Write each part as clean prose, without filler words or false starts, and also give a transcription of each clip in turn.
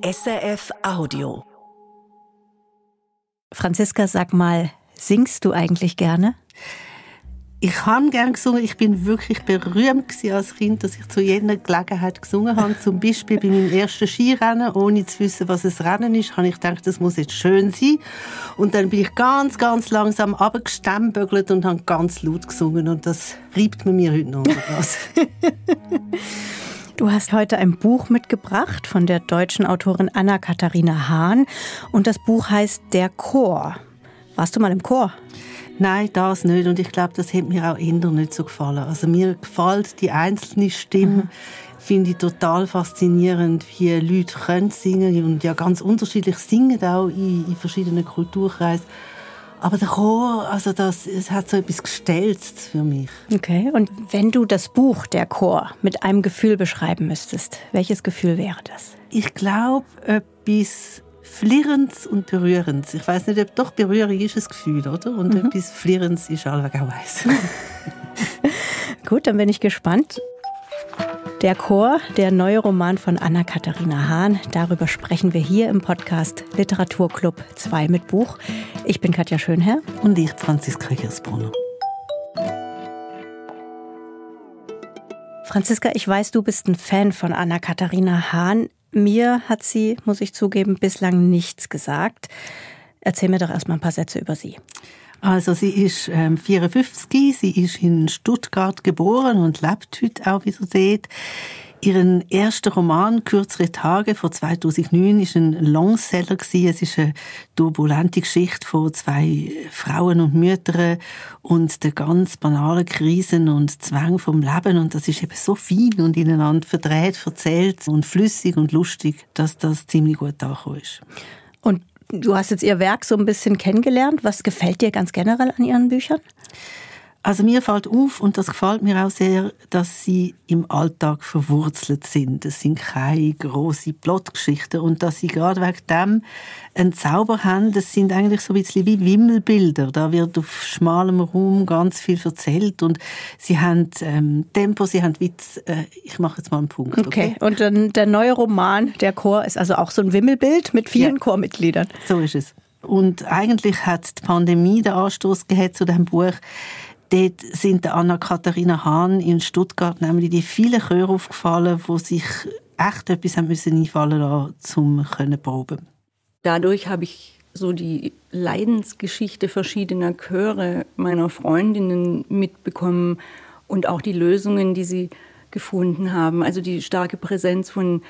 SRF Audio. Franziska, sag mal, singst du eigentlich gerne? Ich habe gerne gesungen. Ich bin wirklich berühmt als Kind, dass ich zu jeder Gelegenheit gesungen habe. Zum Beispiel bei meinem ersten Skirennen, ohne zu wissen, was ein Rennen ist, habe ich gedacht, das muss jetzt schön sein. Und dann bin ich ganz, ganz langsam runtergestembögelt und habe ganz laut gesungen. Und das reibt mir heute noch was. Du hast heute ein Buch mitgebracht von der deutschen Autorin Anna-Katharina Hahn. Und das Buch heißt Der Chor. Warst du mal im Chor? Nein, das nicht. Und ich glaube, das hat mir auch eher nicht so gefallen. Also mir gefällt die einzelne Stimme, finde ich total faszinierend, wie Leute können singen und ja ganz unterschiedlich singen, auch in verschiedenen Kulturkreisen. Aber der Chor, also es hat so etwas Gestelltes für mich. Okay, und wenn du das Buch Der Chor mit einem Gefühl beschreiben müsstest, welches Gefühl wäre das? Ich glaube, etwas Flirrendes und Berührendes. Ich weiss nicht, ob doch Berührung ist ein Gefühl, oder? Und etwas Flirrendes ist allweg auch eins. Gut, dann bin ich gespannt. Der Chor, der neue Roman von Anna-Katharina Hahn. Darüber sprechen wir hier im Podcast Literaturclub 2 mit Buch. Ich bin Katja Schönherr. Und ich, Franziska Hirsbrunner. Franziska, ich weiß, du bist ein Fan von Anna-Katharina Hahn. Mir hat sie, muss ich zugeben, bislang nichts gesagt. Erzähl mir doch erst mal ein paar Sätze über sie. Also sie ist 54, sie ist in Stuttgart geboren und lebt heute auch wieder dort. Ihren ersten Roman «Kürzere Tage» von 2009 war ein Longseller. Es ist eine turbulente Geschichte von zwei Frauen und Müttern und den ganz banalen Krisen und Zwängen vom Leben. Und das ist eben so fein und ineinander verdreht, erzählt und flüssig und lustig, dass das ziemlich gut angekommen ist. Und du hast jetzt ihr Werk so ein bisschen kennengelernt. Was gefällt dir ganz generell an ihren Büchern? Also mir fällt auf, und das gefällt mir auch sehr, dass sie im Alltag verwurzelt sind. Es sind keine grossen Plotgeschichten und dass sie gerade wegen dem einen Zauber haben. Das sind eigentlich so ein bisschen wie Wimmelbilder. Da wird auf schmalem Raum ganz viel erzählt und sie haben Tempo, sie haben Witz. Ich mache jetzt mal einen Punkt. Okay. Und dann der neue Roman, Der Chor, ist also auch so ein Wimmelbild mit vielen Chormitgliedern. So ist es. Und eigentlich hat die Pandemie den Anstoß gegeben zu diesem Buch. Dort sind der Anna-Katharina Hahn in Stuttgart nämlich die vielen Chöre aufgefallen, die sich echt etwas haben müssen einfallen lassen, um zu proben. Dadurch habe ich so die Leidensgeschichte verschiedener Chöre meiner Freundinnen mitbekommen und auch die Lösungen, die sie gefunden haben. Also die starke Präsenz von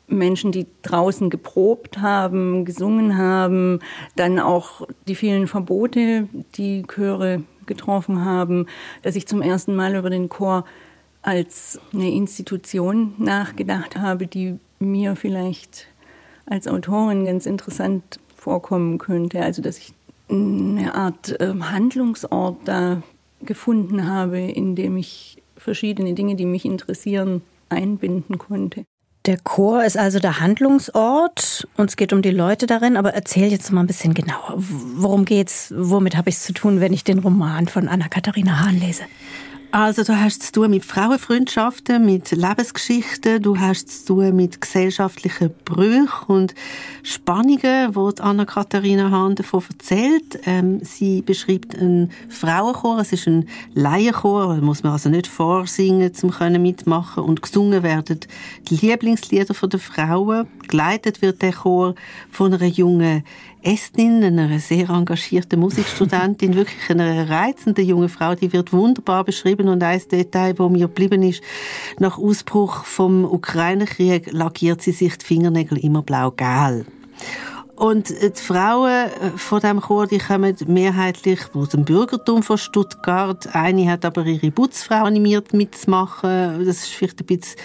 Menschen, die draußen geprobt haben, gesungen haben, dann auch die vielen Verbote, die Chöre getroffen haben, dass ich zum ersten Mal über den Chor als eine Institution nachgedacht habe, die mir vielleicht als Autorin ganz interessant vorkommen könnte. Also dass ich eine Art Handlungsort da gefunden habe, in dem ich verschiedene Dinge, die mich interessieren, einbinden konnte. Der Chor ist also der Handlungsort und es geht um die Leute darin. Aber erzähl jetzt mal ein bisschen genauer. Worum geht's? Womit habe ich es zu tun, wenn ich den Roman von Anna-Katharina Hahn lese? Also du hast zu tun mit Frauenfreundschaften, mit Lebensgeschichten, du hast zu tun mit gesellschaftlichen Brüchen und Spannungen, die Anna-Katharina Hahn davon erzählt. Sie beschreibt einen Frauenchor, es ist ein Laienchor, da muss man also nicht vorsingen, um mitmachen. Und gesungen werden die Lieblingslieder der Frauen. Geleitet wird der Chor von einer jungen Estnin, einer sehr engagierten Musikstudentin, wirklich einer reizenden jungen Frau, die wird wunderbar beschrieben. Und ein Detail, das mir geblieben ist: nach Ausbruch vom Ukraine-Krieg lackiert sie sich die Fingernägel immer blau-gelb. Und die Frauen von diesem Chor, die kommen mehrheitlich aus dem Bürgertum von Stuttgart. Eine hat aber ihre Putzfrau animiert mitzumachen. Das ist vielleicht ein bisschen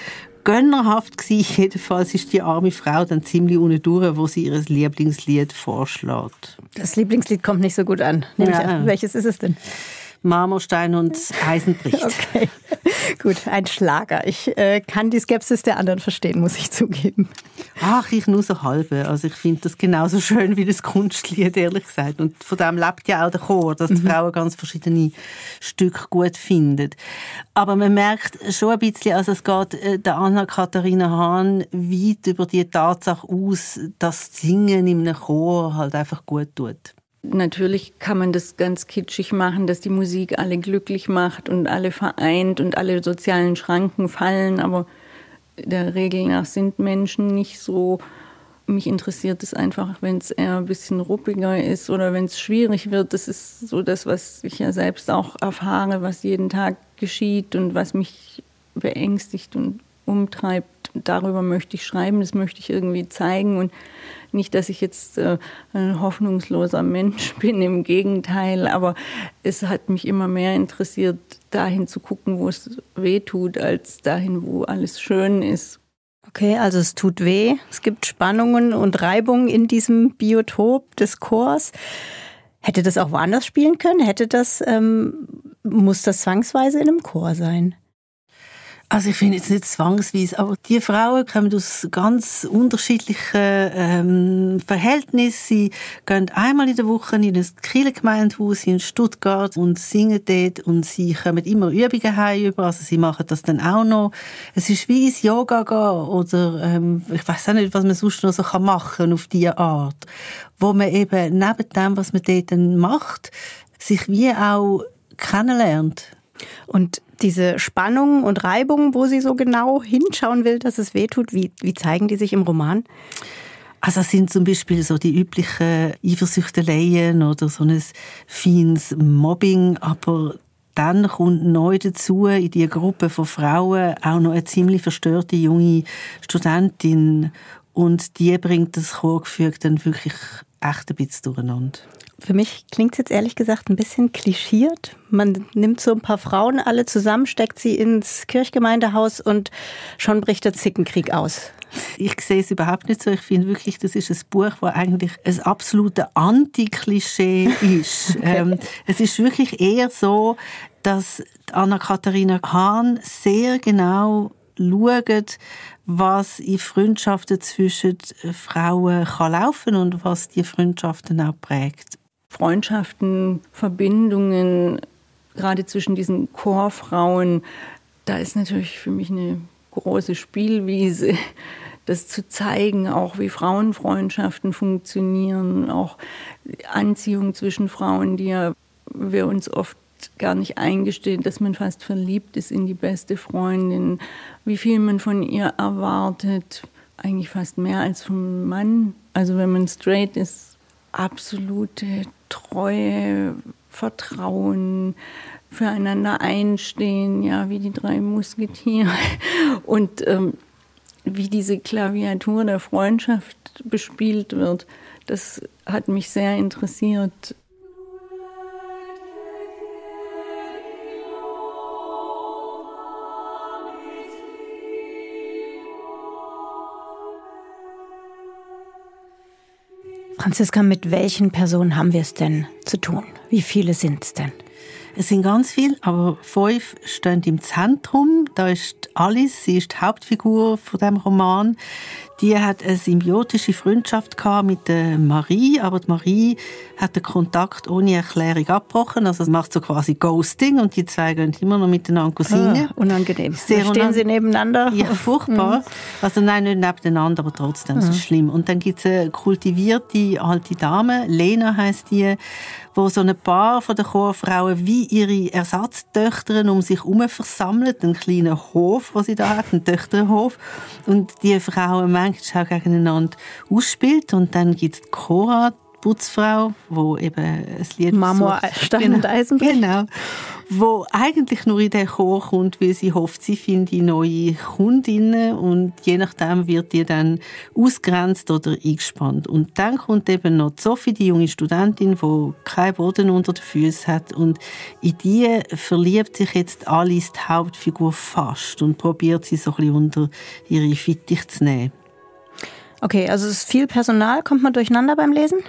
gönnerhaft gewesen. Jedenfalls ist die arme Frau dann ziemlich unten durch, wo sie ihr Lieblingslied vorschlägt. Das Lieblingslied kommt nicht so gut an. Welches ist es denn? Marmorstein und das Eisen bricht. Okay, gut, ein Schlager. Ich kann die Skepsis der anderen verstehen, muss ich zugeben. Ach, ich nur so halbe. Also ich finde das genauso schön wie das Kunstlied, ehrlich gesagt. Und von dem lebt ja auch der Chor, dass die Frauen ganz verschiedene Stücke gut finden. Aber man merkt schon ein bisschen, also es geht der Anna-Katharina Hahn weit über die Tatsache aus, dass das Singen in einem Chor halt einfach gut tut. Natürlich kann man das ganz kitschig machen, dass die Musik alle glücklich macht und alle vereint und alle sozialen Schranken fallen, aber der Regel nach sind Menschen nicht so. Mich interessiert es einfach, wenn es eher ein bisschen ruppiger ist oder wenn es schwierig wird. Das ist so das, was ich ja selbst auch erfahre, was jeden Tag geschieht und was mich beängstigt und umtreibt. Darüber möchte ich schreiben, das möchte ich irgendwie zeigen und nicht, dass ich jetzt ein hoffnungsloser Mensch bin, im Gegenteil, aber es hat mich immer mehr interessiert, dahin zu gucken, wo es weh tut, als dahin, wo alles schön ist. Okay, also es tut weh, es gibt Spannungen und Reibungen in diesem Biotop des Chors. Hätte das auch woanders spielen können? Muss das zwangsweise in einem Chor sein? Also ich finde jetzt nicht zwangsweise, aber die Frauen kommen aus ganz unterschiedlichen Verhältnissen. Sie gehen einmal in der Woche in ein Kirchengemeindehaus in Stuttgart und singen dort und sie kommen immer Übungen heim, also sie machen das dann auch noch. Es ist wie ins Yoga gehen oder ich weiss auch nicht, was man sonst noch so machen kann auf diese Art, wo man eben neben dem, was man dort dann macht, sich wie auch kennenlernt. Und diese Spannungen und Reibungen, wo sie so genau hinschauen will, dass es wehtut, wie zeigen die sich im Roman? Also es sind zum Beispiel so die üblichen Eifersüchteleien oder so ein feines Mobbing, aber dann kommt neu dazu in die Gruppe von Frauen auch noch eine ziemlich verstörte junge Studentin und die bringt das Chorgefüge dann wirklich echt ein bisschen durcheinander. Für mich klingt es jetzt ehrlich gesagt ein bisschen klischiert. Man nimmt so ein paar Frauen alle zusammen, steckt sie ins Kirchgemeindehaus und schon bricht der Zickenkrieg aus. Ich sehe es überhaupt nicht so. Ich finde wirklich, das ist ein Buch, das eigentlich ein absolutes Anti-Klischee ist. Okay. Es ist wirklich eher so, dass Anna-Katharina Hahn sehr genau schaut, was in Freundschaften zwischen Frauen kann laufen und was die Freundschaften auch prägt. Freundschaften, Verbindungen, gerade zwischen diesen Chorfrauen, da ist natürlich für mich eine große Spielwiese, das zu zeigen, auch wie Frauenfreundschaften funktionieren, auch Anziehung zwischen Frauen, die ja wir uns oft gar nicht eingestehen, dass man fast verliebt ist in die beste Freundin, wie viel man von ihr erwartet, eigentlich fast mehr als vom Mann. Also wenn man straight ist, absolute Treue, Vertrauen, füreinander einstehen, ja, wie die 3 Musketiere. Und wie diese Klaviatur der Freundschaft bespielt wird, das hat mich sehr interessiert. Franziska, mit welchen Personen haben wir es denn zu tun? Wie viele sind es denn? Es sind ganz viele, aber 5 stehen im Zentrum. Da ist Alice, sie ist die Hauptfigur von dem Roman. Die hat eine symbiotische Freundschaft gehabt mit der Marie, aber die Marie hat den Kontakt ohne Erklärung abgebrochen. Also es macht so quasi Ghosting und die 2 gehen immer noch miteinander singen. Unangenehm. Stehen sie nebeneinander? Ja, furchtbar. Also nein, nicht nebeneinander, aber trotzdem, das ist schlimm. Und dann gibt es eine kultivierte alte Dame, Lena heisst die, wo so ein Paar von den Chorfrauen wie ihre Ersatztöchter um sich herum versammelt, einen kleinen Hof, den sie da hat, einen Töchterhof. Und die Frauen manchmal auch gegeneinander ausspielt. Und dann gibt es die Cora, die Putzfrau, wo eben ein Lied Marmor, Stein und Eisen bricht. Genau. Wo eigentlich nur in den Chor kommt, weil sie hofft, sie finde neue Kundinnen und je nachdem wird die dann ausgrenzt oder eingespannt. Und dann kommt eben noch Sophie, die junge Studentin, die keinen Boden unter den Füßen hat und in die verliebt sich jetzt Alice, die Hauptfigur, fast und probiert sie so ein bisschen unter ihre Fittich zu nehmen. Okay, also es ist viel Personal. Kommt man durcheinander beim Lesen?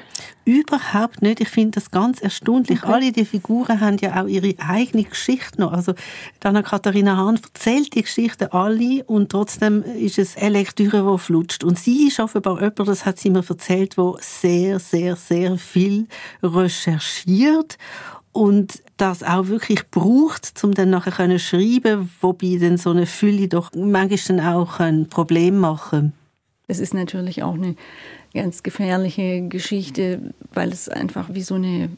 Überhaupt nicht. Ich finde das ganz erstaunlich. Okay. Alle die Figuren haben ja auch ihre eigene Geschichte noch. Also Anna-Katharina Hahn erzählt die Geschichten alle und trotzdem ist es eine Lektüre, die flutscht. Und sie ist offenbar jemand, das hat sie mir erzählt, der sehr, sehr, sehr viel recherchiert und das auch wirklich braucht, um dann nachher schreiben zu können, wobei dann so eine Fülle doch manchmal dann auch ein Problem machen. Es ist natürlich auch eine ganz gefährliche Geschichte, weil es einfach wie so eine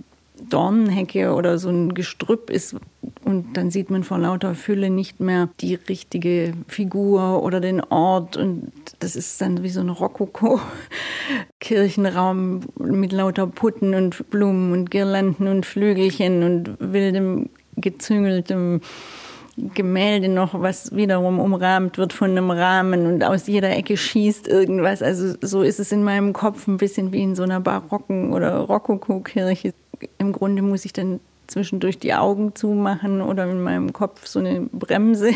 Dornenhecke oder so ein Gestrüpp ist und dann sieht man vor lauter Fülle nicht mehr die richtige Figur oder den Ort und das ist dann wie so ein Rokoko-Kirchenraum mit lauter Putten und Blumen und Girlanden und Flügelchen und wildem, gezüngeltem Gemälde noch, was wiederum umrahmt wird von einem Rahmen und aus jeder Ecke schießt irgendwas. Also so ist es in meinem Kopf ein bisschen wie in so einer barocken oder Rokoko-Kirche. Im Grunde muss ich dann zwischendurch die Augen zumachen oder in meinem Kopf so eine Bremse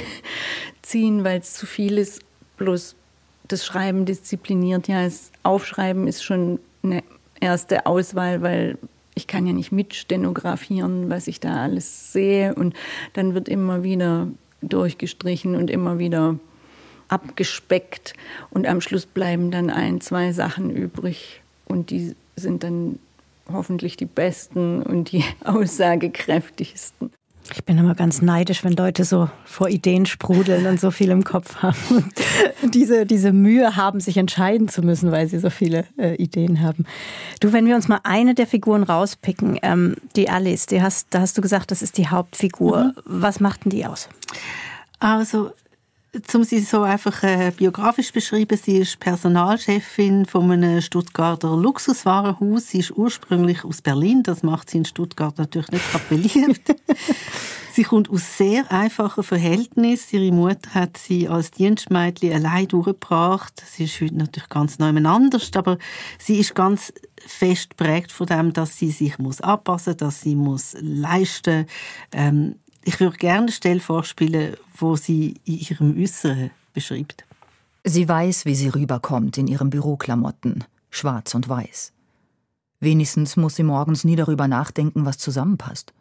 ziehen, weil es zu viel ist. Bloß das Schreiben diszipliniert ja. Das Aufschreiben ist schon eine erste Auswahl, weil ich kann ja nicht mitstenografieren, was ich da alles sehe. Und dann wird immer wieder durchgestrichen und immer wieder abgespeckt. Und am Schluss bleiben dann 1, 2 Sachen übrig. Und die sind dann hoffentlich die besten und die aussagekräftigsten. Ich bin immer ganz neidisch, wenn Leute so vor Ideen sprudeln und so viel im Kopf haben. Und diese Mühe haben, sich entscheiden zu müssen, weil sie so viele Ideen haben. Du, wenn wir uns mal eine der Figuren rauspicken, die Alice, da hast du gesagt, das ist die Hauptfigur. Mhm. Was macht denn die aus? Also, um sie so einfach biografisch beschreiben, sie ist Personalchefin von einem Stuttgarter Luxuswarenhaus. Sie ist ursprünglich aus Berlin, das macht sie in Stuttgart natürlich nicht beliebt. Sie kommt aus sehr einfachen Verhältnissen. Ihre Mutter hat sie als Dienstmädchen allein durchgebracht. Sie ist heute natürlich ganz neu anders, aber sie ist ganz fest geprägt von dem, dass sie sich anpassen muss, dass sie leisten muss. Ich würde gerne eine Stelle vorspielen, wo sie in ihrem Äußeren beschreibt. Sie weiß, wie sie rüberkommt in ihren Büroklamotten, schwarz und weiß. Wenigstens muss sie morgens nie darüber nachdenken, was zusammenpasst.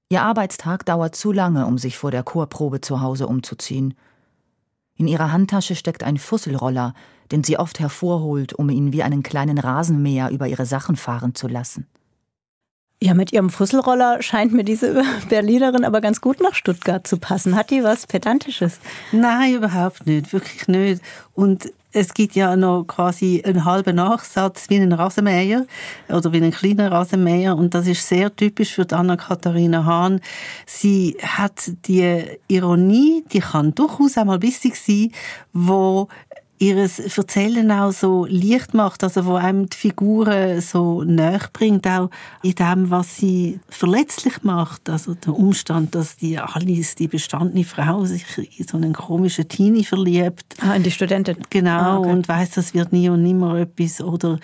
Ihr Arbeitstag dauert zu lange, um sich vor der Chorprobe zu Hause umzuziehen. In ihrer Handtasche steckt ein Fusselroller, den sie oft hervorholt, um ihn wie einen kleinen Rasenmäher über ihre Sachen fahren zu lassen. Ja, mit ihrem Fusselroller scheint mir diese Berlinerin aber ganz gut nach Stuttgart zu passen. Hat die was Pedantisches? Nein, überhaupt nicht, wirklich nicht. Und es gibt ja noch quasi einen halben Nachsatz wie ein Rasenmäher oder wie ein kleiner Rasenmäher und das ist sehr typisch für Anna-Katharina Hahn. Sie hat die Ironie, die kann durchaus einmal bissig sein, wo ihres Erzählen auch so leicht macht, also wo einem die Figuren so näher bringt, auch in dem, was sie verletzlich macht. Also der Umstand, dass die Alice, die bestandene Frau, sich in so einen komischen Teenie verliebt. In die Studentin. Genau, okay. Und weiss, das wird nie und nimmer etwas. Oder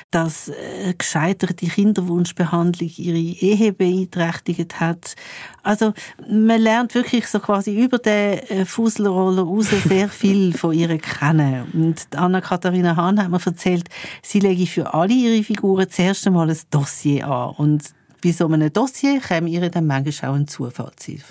dass gescheiterte Kinderwunschbehandlung ihre Ehe beeinträchtigt hat. Also man lernt wirklich so quasi über den Fusselroller raus sehr viel von ihr kennen. Und Anna-Katharina Hahn hat mir erzählt, sie lege für alle ihre Figuren zuerst einmal ein Dossier an. Und bei so einem Dossier käme ihr dann manchmal auch ein Zufallsziel.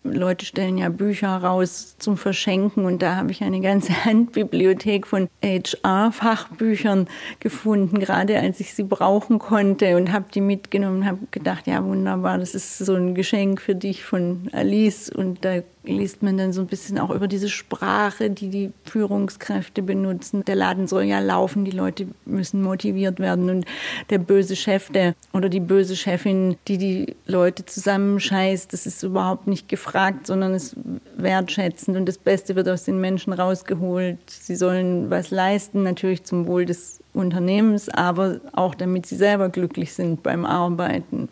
Leute stellen ja Bücher raus zum Verschenken und da habe ich eine ganze Handbibliothek von HR-Fachbüchern gefunden, gerade als ich sie brauchen konnte und habe die mitgenommen und habe gedacht, ja wunderbar, das ist so ein Geschenk für dich von Alice und da liest man dann so ein bisschen auch über diese Sprache, die die Führungskräfte benutzen. Der Laden soll ja laufen, die Leute müssen motiviert werden und der böse Chef oder die böse Chefin, die Leute zusammenscheißt, das ist überhaupt nicht gefragt, sondern ist wertschätzend und das Beste wird aus den Menschen rausgeholt. Sie sollen was leisten, natürlich zum Wohl des Unternehmens, aber auch damit sie selber glücklich sind beim Arbeiten.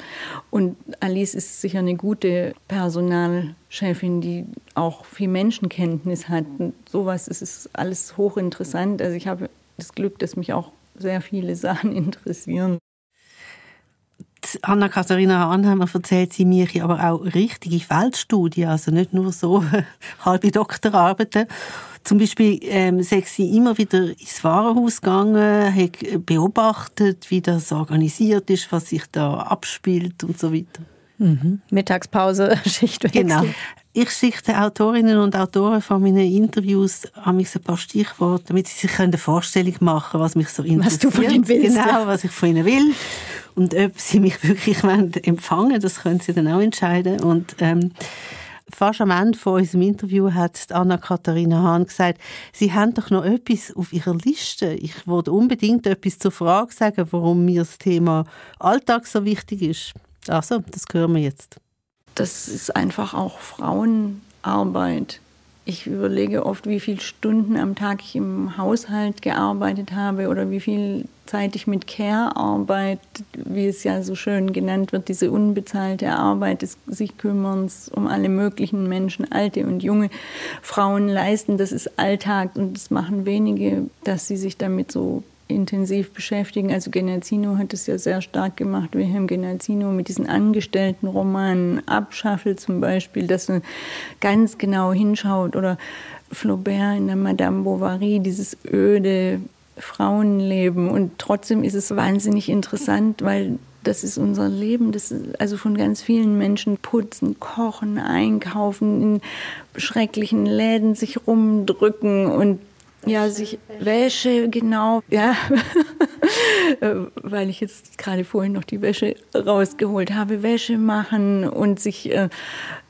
Und Alice ist sicher eine gute Personalchefin, die auch viel Menschenkenntnis hat. Und sowas ist alles hochinteressant. Also ich habe das Glück, dass mich auch sehr viele Sachen interessieren. Anna-Katharina Hahn haben wir erzählt, sie mache aber auch richtige Feldstudien, also nicht nur so halbe Doktorarbeiten. Zum Beispiel sei sie immer wieder ins Warenhaus gegangen, hat beobachtet, wie das organisiert ist, was sich da abspielt und so weiter. Mittagspause, Schichtwechsel. Genau. Ich schicke den Autorinnen und Autoren von meinen Interviews ein paar Stichworte, damit sie sich eine Vorstellung machen können, was mich so interessiert. Was du von ihnen willst. Genau, was ich von ihnen will. Und ob sie mich wirklich empfangen wollen, das können sie dann auch entscheiden. Und fast am Ende von unserem Interview hat Anna-Katharina Hahn gesagt, sie haben doch noch etwas auf ihrer Liste. Ich wollte unbedingt etwas zur Frage sagen, warum mir das Thema Alltag so wichtig ist. Also, das hören wir jetzt. Das ist einfach auch Frauenarbeit. Ich überlege oft, wie viele Stunden am Tag ich im Haushalt gearbeitet habe oder wie viel Zeit ich mit Care-Arbeit, wie es ja so schön genannt wird, diese unbezahlte Arbeit des sich Kümmerns um alle möglichen Menschen, alte und junge Frauen leisten. Das ist Alltag und das machen wenige, dass sie sich damit so intensiv beschäftigen. Also Genazzino hat es ja sehr stark gemacht, Wilhelm Genazzino mit diesen Angestelltenromanen, Abschaffel zum Beispiel, dass man ganz genau hinschaut, oder Flaubert in der Madame Bovary, dieses öde Frauenleben. Und trotzdem ist es wahnsinnig interessant, weil das ist unser Leben, das ist also von ganz vielen Menschen putzen, kochen, einkaufen, in schrecklichen Läden sich rumdrücken und ja, sich Wäsche, genau, ja, weil ich jetzt gerade vorhin noch die Wäsche rausgeholt habe, Wäsche machen und sich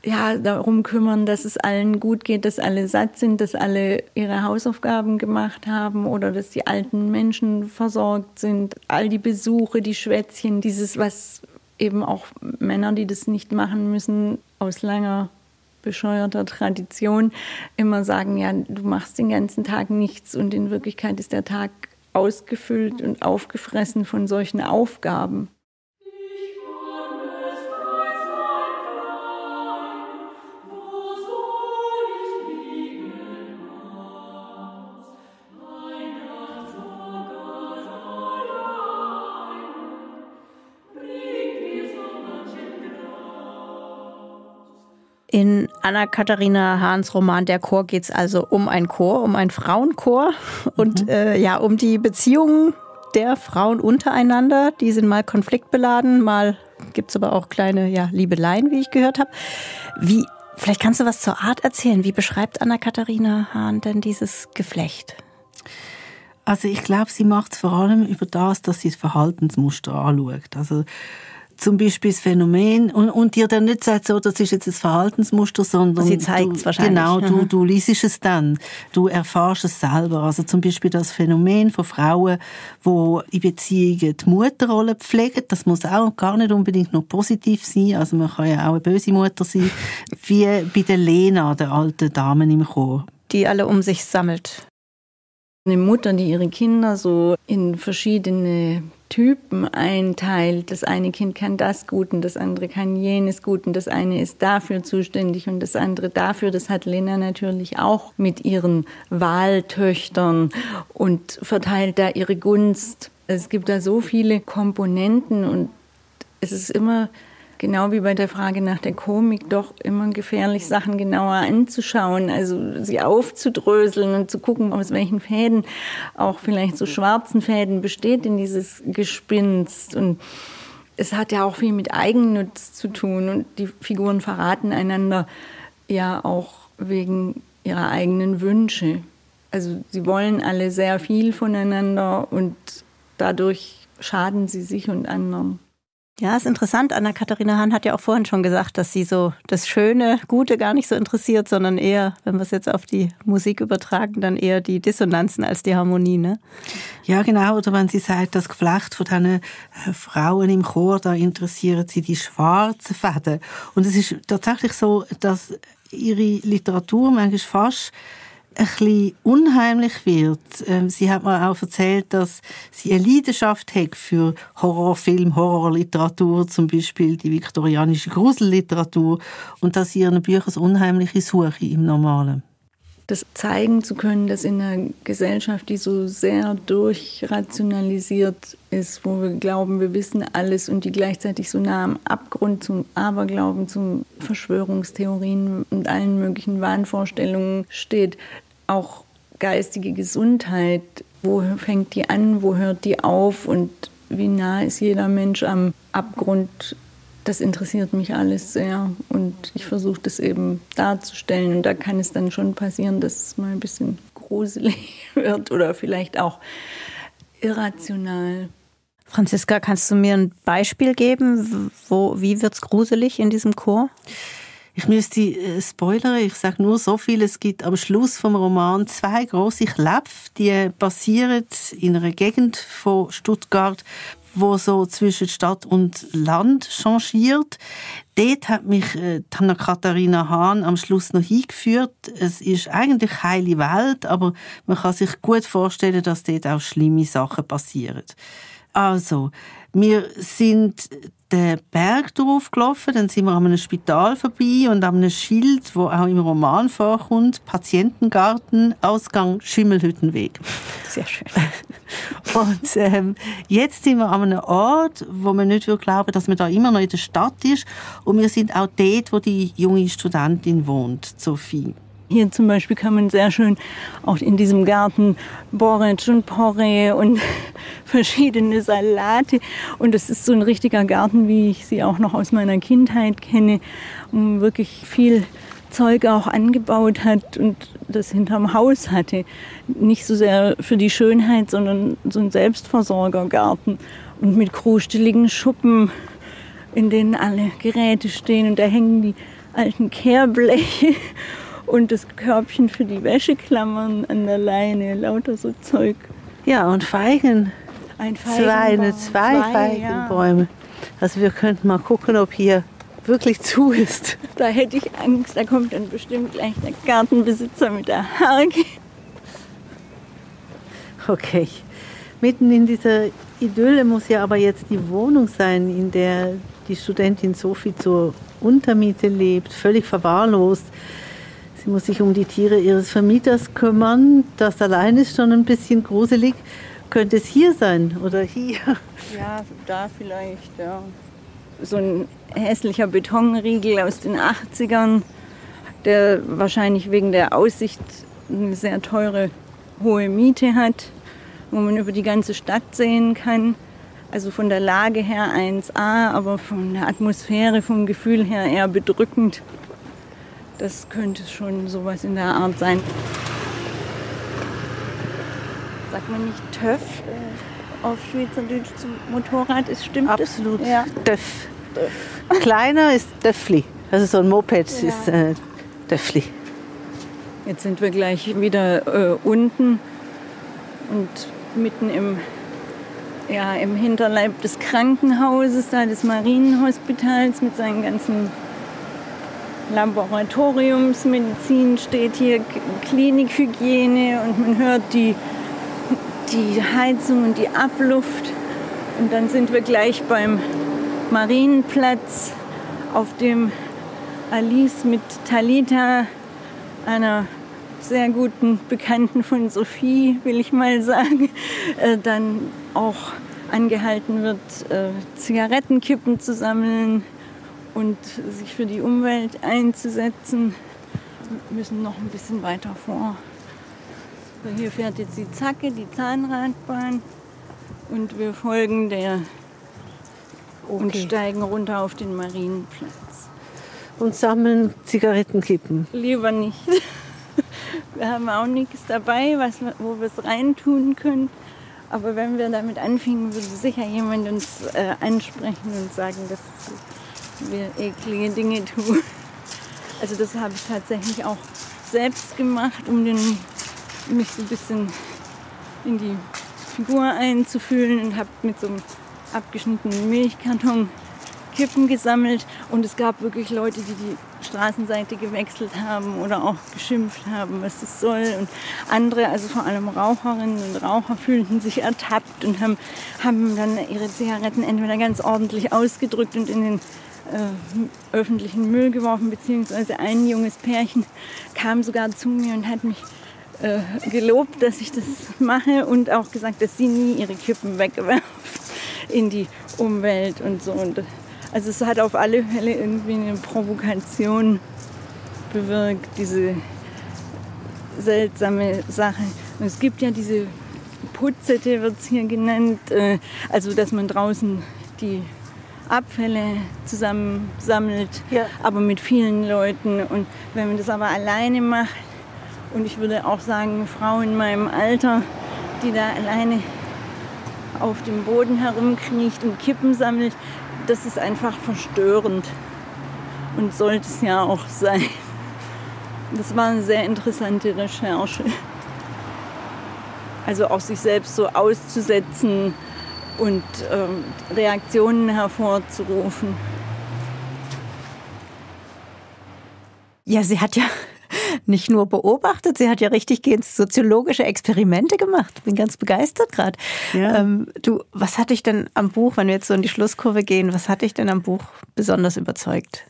darum kümmern, dass es allen gut geht, dass alle satt sind, dass alle ihre Hausaufgaben gemacht haben oder dass die alten Menschen versorgt sind, all die Besuche, die Schwätzchen, dieses, was eben auch Männer, die das nicht machen müssen, aus langer bescheuerter Tradition immer sagen, ja, du machst den ganzen Tag nichts, und in Wirklichkeit ist der Tag ausgefüllt und aufgefressen von solchen Aufgaben. In Anna-Katharina Hahns Roman Der Chor geht es also um einen Chor, um einen Frauenchor und um die Beziehungen der Frauen untereinander. Die sind mal konfliktbeladen, mal gibt es aber auch kleine Liebeleien, wie ich gehört habe. Vielleicht kannst du was zur Art erzählen. Wie beschreibt Anna-Katharina Hahn denn dieses Geflecht? Also ich glaube, sie macht es vor allem über das, dass sie das Verhaltensmuster anschaut. Also zum Beispiel das Phänomen, und dir dann nicht sagt, so, das ist jetzt ein Verhaltensmuster, sondern sie zeigt es wahrscheinlich. Genau, du liest es dann, du erfährst es selber. Also zum Beispiel das Phänomen von Frauen, die in Beziehungen die Mutterrolle pflegen, das muss auch gar nicht unbedingt nur positiv sein, also man kann ja auch eine böse Mutter sein, wie bei der Lena, der alten Dame im Chor. Die alle um sich sammelt. Eine Mutter, die ihre Kinder so in verschiedene Typen einteilt. Das eine Kind kann das gut und das andere kann jenes gut und das eine ist dafür zuständig und das andere dafür. Das hat Lena natürlich auch mit ihren Wahltöchtern und verteilt da ihre Gunst. Es gibt da so viele Komponenten und es ist immer, genau wie bei der Frage nach der Komik, doch immer gefährlich, Sachen genauer anzuschauen, also sie aufzudröseln und zu gucken, aus welchen Fäden, auch vielleicht so schwarzen Fäden, besteht denn dieses Gespinst. Und es hat ja auch viel mit Eigennutz zu tun und die Figuren verraten einander ja auch wegen ihrer eigenen Wünsche. Also sie wollen alle sehr viel voneinander und dadurch schaden sie sich und anderen. Ja, ist interessant. Anna-Katharina Hahn hat ja auch vorhin schon gesagt, dass sie so das Schöne, Gute gar nicht so interessiert, sondern eher, wenn wir es jetzt auf die Musik übertragen, dann eher die Dissonanzen als die Harmonie, ne? Ja, genau. Oder wenn sie sagt, das Geflecht von diesen Frauen im Chor, da interessieren sie die schwarzen Fäden. Und es ist tatsächlich so, dass ihre Literatur manchmal fast ein bisschen unheimlich wird. Sie hat mir auch erzählt, dass sie eine Leidenschaft hat für Horrorfilm, Horrorliteratur, zum Beispiel die viktorianische Gruselliteratur, und dass sie ihren Büchern eine unheimliche Suche im Normalen. das zeigen zu können, dass in einer Gesellschaft, die so sehr durchrationalisiert ist, wo wir glauben, wir wissen alles und die gleichzeitig so nah am Abgrund zum Aberglauben, zu Verschwörungstheorien und allen möglichen Wahnvorstellungen steht, auch geistige Gesundheit, wo fängt die an, wo hört die auf und wie nah ist jeder Mensch am Abgrund. Das interessiert mich alles sehr und ich versuche das eben darzustellen. Und da kann es dann schon passieren, dass es mal ein bisschen gruselig wird oder vielleicht auch irrational. Franziska, kannst du mir ein Beispiel geben? Wie wird es gruselig in diesem Chor? Ich müsste spoilern, ich sage nur so viel, es gibt am Schluss vom Roman 2 grosse Kläpfe, die basieren in einer Gegend von Stuttgart, wo so zwischen Stadt und Land changiert. Dort hat mich Anna-Katharina Hahn am Schluss noch hingeführt. Es ist eigentlich heile Welt, aber man kann sich gut vorstellen, dass dort auch schlimme Sachen passieren. Also, wir sind den Berg draufgelaufen, dann sind wir an einem Spital vorbei und an einem Schild, wo auch im Roman vorkommt, Patientengarten, Ausgang Schimmelhüttenweg. Sehr schön. Und jetzt sind wir an einem Ort, wo man nicht glauben will, dass man da immer noch in der Stadt ist. Und wir sind auch dort, wo die junge Studentin wohnt, Sophie. Hier zum Beispiel kann man sehr schön auch in diesem Garten Borretsch und Porree und verschiedene Salate. Und das ist so ein richtiger Garten, wie ich sie auch noch aus meiner Kindheit kenne, wo wirklich viel Zeug auch angebaut hat und das hinterm Haus hatte. Nicht so sehr für die Schönheit, sondern so ein Selbstversorgergarten. Und mit krusteligen Schuppen, in denen alle Geräte stehen. Und da hängen die alten Kehrbleche und das Körbchen für die Wäscheklammern an der Leine, lauter so Zeug. Ja, und Feigen. Ein Feigenbaum. Zwei Feigenbäume. Ja. Also wir könnten mal gucken, ob hier wirklich zu ist. Da hätte ich Angst, da kommt dann bestimmt gleich der Gartenbesitzer mit der Harke. Okay. Mitten in dieser Idylle muss ja aber jetzt die Wohnung sein, in der die Studentin Sophie zur Untermiete lebt, völlig verwahrlost. Sie muss sich um die Tiere ihres Vermieters kümmern. Das allein ist schon ein bisschen gruselig. Könnte es hier sein oder hier? Ja, da vielleicht, ja. So ein hässlicher Betonriegel aus den 80ern, der wahrscheinlich wegen der Aussicht eine sehr teure, hohe Miete hat, wo man über die ganze Stadt sehen kann. Also von der Lage her 1A, aber von der Atmosphäre, vom Gefühl her eher bedrückend. Das könnte schon sowas in der Art sein. Sagt man nicht Töff auf Schweizerdeutsch zum Motorrad? Stimmt das? Absolut. Ja. Töff. Kleiner ist Töffli. Also so ein Moped ist Töffli. Jetzt sind wir gleich wieder unten und mitten im Hinterleib des Krankenhauses, da des Marienhospitals mit seinen ganzen Laboratoriumsmedizin steht hier, Klinikhygiene und man hört die Heizung und die Abluft. Und dann sind wir gleich beim Marienplatz, auf dem Alice mit Talita, einer sehr guten Bekannten von Sophie, will ich mal sagen, dann auch angehalten wird, Zigarettenkippen zu sammeln und sich für die Umwelt einzusetzen. Wir müssen noch ein bisschen weiter vor. So, hier fährt jetzt die Zacke, die Zahnradbahn, und wir folgen der und steigen runter auf den Marienplatz. Und sammeln Zigarettenkippen? Lieber nicht. Wir haben auch nichts dabei, wo wir es reintun können. Aber wenn wir damit anfingen, würde sicher jemand uns ansprechen und sagen, dass wir eklige Dinge tun. Also das habe ich tatsächlich auch selbst gemacht, um mich so ein bisschen in die Figur einzufühlen, und habe mit so einem abgeschnittenen Milchkarton Kippen gesammelt. Und es gab wirklich Leute, die die Straßenseite gewechselt haben oder auch geschimpft haben, was das soll. Und andere, also vor allem Raucherinnen und Raucher, fühlten sich ertappt und haben dann ihre Zigaretten entweder ganz ordentlich ausgedrückt und in den öffentlichen Müll geworfen, beziehungsweise ein junges Pärchen kam sogar zu mir und hat mich gelobt, dass ich das mache und auch gesagt, dass sie nie ihre Kippen wegwerfen in die Umwelt und so. Und also es hat auf alle Fälle irgendwie eine Provokation bewirkt, diese seltsame Sache. Und es gibt ja diese Putzette, wird es hier genannt, also dass man draußen die Abfälle zusammensammelt, ja, aber mit vielen Leuten. Und wenn man das aber alleine macht, und ich würde auch sagen, eine Frau in meinem Alter, die da alleine auf dem Boden herumkriecht und Kippen sammelt, das ist einfach verstörend. Und sollte es ja auch sein. Das war eine sehr interessante Recherche. Also auch sich selbst so auszusetzen und Reaktionen hervorzurufen. Ja, sie hat ja nicht nur beobachtet, sie hat ja richtiggehend soziologische Experimente gemacht. Bin ganz begeistert gerade. Ja. Was hat dich denn am Buch, wenn wir jetzt so in die Schlusskurve gehen, was hat dich denn am Buch besonders überzeugt?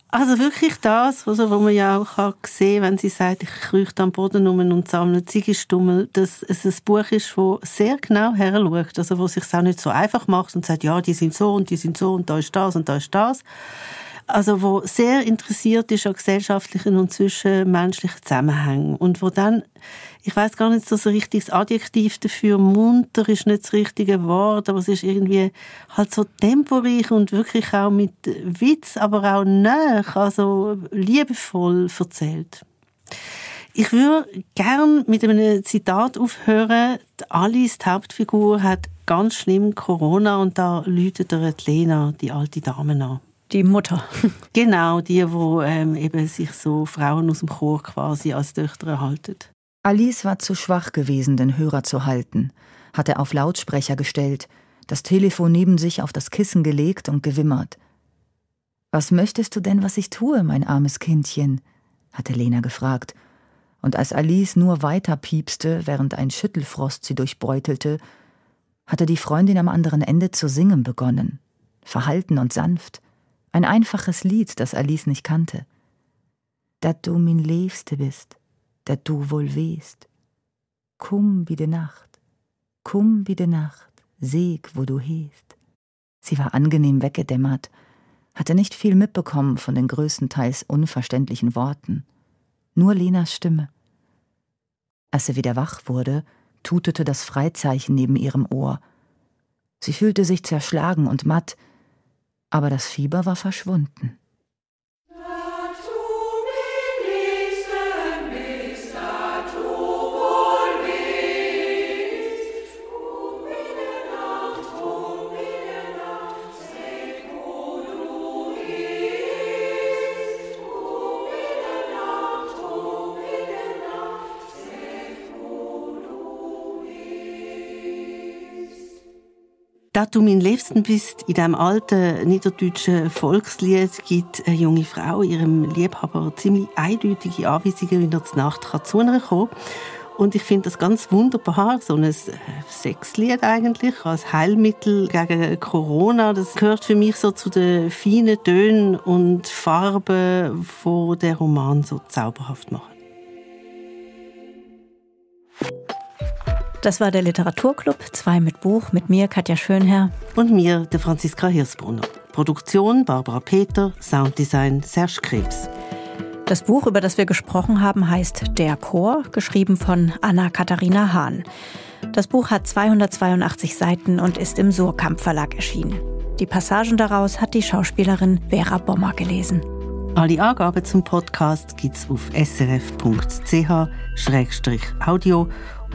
Also wirklich das, also, was man ja auch sehen kann, wenn sie sagt, ich krieche am Boden rum und sammle Ziegenstummel, dass es ein Buch ist, das sehr genau heranschaut, also wo es sich auch nicht so einfach macht und sagt, ja, die sind so und da ist das und da ist das. Also wo sehr interessiert ist an gesellschaftlichen und zwischenmenschlichen Zusammenhängen und wo dann, ich weiß gar nicht, so ein richtiges Adjektiv dafür, munter ist nicht das richtige Wort, aber es ist irgendwie halt so temporeich und wirklich auch mit Witz, aber auch nah, also liebevoll erzählt. Ich würde gerne mit einem Zitat aufhören. Alice, die Hauptfigur, hat ganz schlimm Corona und da läutet ihr Lena, die alte Dame, an. Die Mutter. Genau, die eben sich so Frauen aus dem Chor quasi als Töchter erhalten. Alice war zu schwach gewesen, den Hörer zu halten, hatte auf Lautsprecher gestellt, das Telefon neben sich auf das Kissen gelegt und gewimmert. »Was möchtest du denn, was ich tue, mein armes Kindchen?« hatte Lena gefragt. Und als Alice nur weiter piepste, während ein Schüttelfrost sie durchbeutelte, hatte die Freundin am anderen Ende zu singen begonnen, verhalten und sanft. Ein einfaches Lied, das Alice nicht kannte. Dat du min Liebste bist, dat du wohl wehst. Komm wie de Nacht, seg, wo du hest. Sie war angenehm weggedämmert, hatte nicht viel mitbekommen von den größtenteils unverständlichen Worten. Nur Lenas Stimme. Als sie wieder wach wurde, tutete das Freizeichen neben ihrem Ohr. Sie fühlte sich zerschlagen und matt, aber das Fieber war verschwunden. «Dat du mein Liebsten bist», in diesem alten niederdeutschen Volkslied gibt eine junge Frau ihrem Liebhaber ziemlich eindeutige Anweisungen, wie er zur Nacht zu ihr kommen kann. Und ich finde das ganz wunderbar, so ein Sexlied eigentlich, als Heilmittel gegen Corona. Das gehört für mich so zu den feinen Tönen und Farben, die den Roman so zauberhaft machen. Das war der Literaturclub 2 mit Buch, mit mir, Katja Schönherr. Und mir, der Franziska Hirsbrunner. Produktion Barbara Peter, Sounddesign Serge Krebs. Das Buch, über das wir gesprochen haben, heißt Der Chor, geschrieben von Anna-Katharina Hahn. Das Buch hat 282 Seiten und ist im Surkamp Verlag erschienen. Die Passagen daraus hat die Schauspielerin Vera Bommer gelesen. Alle Angaben zum Podcast gibt's auf srf.ch/audio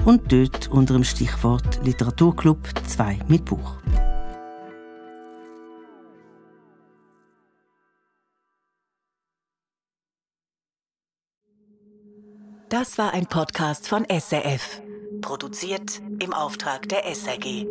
und dort unter dem Stichwort Literaturclub 2 mit Buch. Das war ein Podcast von SRF, produziert im Auftrag der SRG.